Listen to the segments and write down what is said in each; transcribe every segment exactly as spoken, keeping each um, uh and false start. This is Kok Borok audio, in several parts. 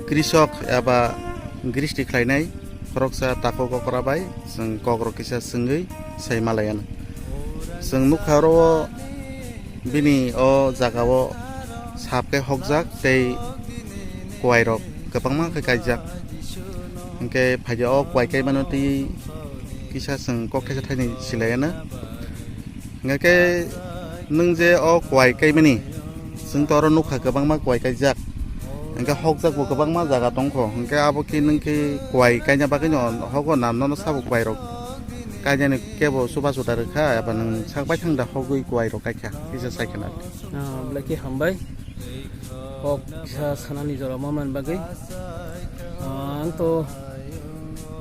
Krisok eba gristi khlainai khoroksa takhuk okra bai chwng kokrok kisa swngwi sai malaiya. Chwng nukha oro o bini o jaga o sap khe hokjak tei kwai rok kwbangma khe kaijak. Hinkhe phaidi o kwai kaimano twi kisa chwng kok thaisa thaini silaiya. Hingke nwng je o kwai kaimani, chwng to oro nukha kwbangma kwai kaijak. Hingke hokjak bo kwbangma jaga tongkho. Hingke abo khe nwng khe kwai kaina bagwino hogo na nono sabo kwai rok kainani kebo chuba chuda rwkha eba nwng sak baithang da hogwi kwai rok kaikha kisa saikhe na. Ah, belai khe hambai. Kok kisa sanani jora ma man bagwi. Ah, ang to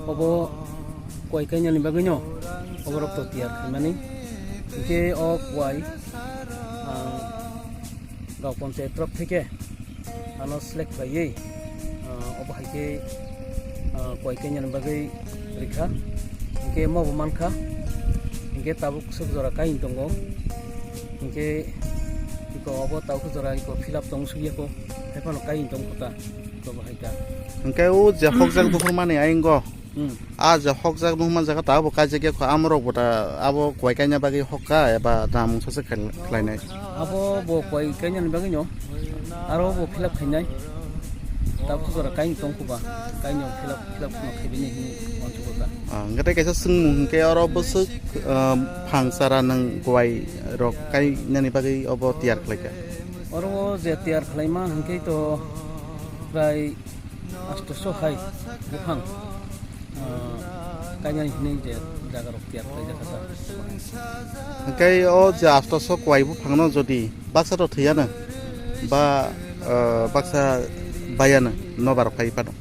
obo kwai kainani bagwino oborok to tiyar khaimani. Hinkhe o kwai ang gaon ponchayat torop theke ano select khlaiwi, ah, obo hai khe, ah, kwai kainani bagwi rikha. Hinkhe mobo mankha. Hinkhe tabuk swk jora kaiyung tongo. Hinkhe iko obo tabuk jora iko fill up tong sugya ko. Haiphano kaiyung tong kota. Iko bo hai ka. Hinkhe o je hokjak buphurmani ayingo. Hmm. A je hokjak nukma jaga ta abo kaijak ya kho, amorok bo ta abo kwai kaina bagwi hokka eba ta mungsa se khel-, khlainai. Abo bo kwai kainani bagwi no, aro bo fill up khainai. Ta khujora kain tong khuba, kaino fill up, fill up no khaibini hini wanchugo ta. Ah, hingke tei kaisa swngmung hingke oro bwswk, ah, phang chara nwng kwai rok kainani bagwi obo tiyar khlaikha. Oro je tiyar khlaima hingke to prai astoso hai buphang, ah, kainani hinwi je jaga rok tiyar khlai jakha ta. Hingke o je astoso kwai buphang no jodi baksa to thwiyano ba, ah, baksa bayano nobar rok phai phano.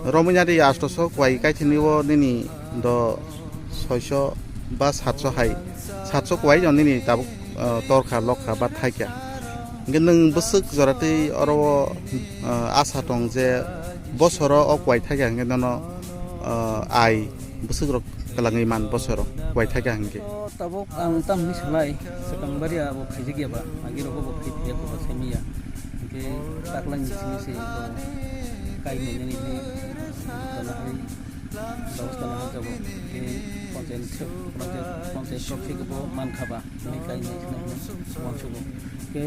Romwi nadi astoso kwai kaithini o nini do soiso ba satso hai, satso kwai no nini tabuk, ah, torkha lokha ba thaikha. Hingke nwng bwswk jora tei oro o, ah, asa tong je bosoro o kwai thaikha hingke nono, ah, ai bwswk rok kwlangwi man bosoro kwai thaikha hingke. Tabuk ang tam hinwi sanai, swkang baria abo khaijak ya ba, agi rogo bo khai phiya ko ba saimiya. Hingke taklangni simi se bo kainai nini hwnwi tana hai, babos tana hai jago. Hingke ponchayat se, ponchayat, ponchayat rok se bo mankha ba, hwnwi kainai hwnwi wansugo. Hingke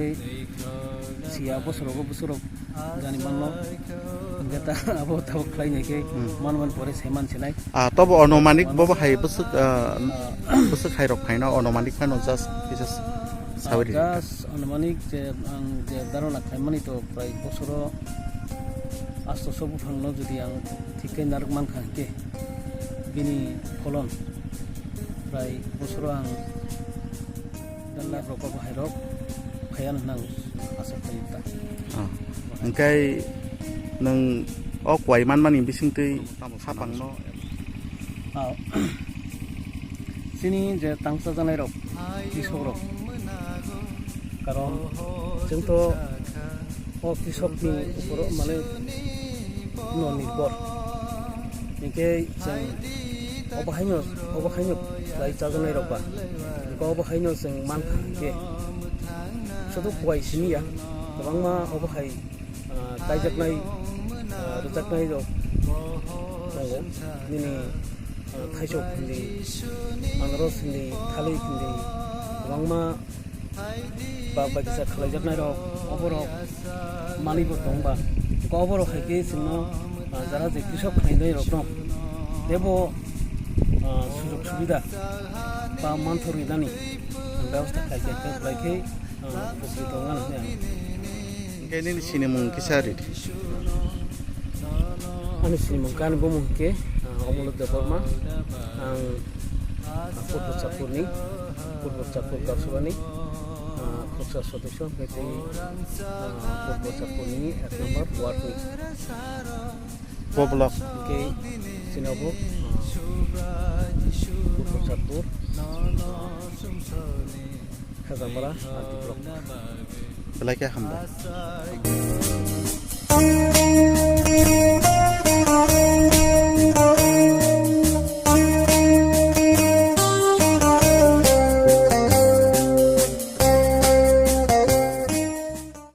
siya bosorogo bosoro Gani manno, hingke ta abo tabuk khlai nai khe, hmm, man man pore se man sinai. Ah, tobo onomanik bo bo hai bwswk, ah, bwswk hai rok phaino onomanik phano just kisa s-, ah, sawi ri. Just onomanik je ang je dharona khlaimani to prai bosoro asto so buphangno jodi ang thik khe narwk mankha hingke bini pholon prai bosoro ang Dal lakh rok bo hai rok phaiya nang asa khlai ta. Ah. Hingkai nwng o kwai manmani bisingtwi hapangno. Ah. Chini je tangsa janai rok, kisok rok. Karon chwng to o kisokni uporo mane no nirbhor. Hinkhe chwng obo haino, obo haino khlai chajaknai rok ba. Hinkhe obo haino chwng mankha hinkhe sudu kuai simi ya, kwbangma obo hai, ah, kaijaknai, ah, rwjaknai rok tongo. Nini, ah, thaisok hindi, anaros hindi, thalik hindi, kwbangma ba bai kisa khlaijaknai rok, oborok manwi bo tong ba. Oborok hai khe chwngno, ah, jara je kisa khlainai rok no teibo, ah, sujok subida ba manthor rinani bebosta khlai khe, khlai khe, ah, upokrit wngnani hwnwi ang. Hingke nini sinimung kisa ri di. Ani sinimung kani bumung hingke, ah, Omolo Debbarma. Ang, ah, Purbo Chapurni, Purbo Chapur Gausabani, ah, khoroksa sodosyo hingke tei, ah, Purbo Chapurni ek number ward ni. Bo block. Hingke chini obo, ah, Purbo Chapur, ah, Khajamara, ah, Diplok. Belai khe hambai.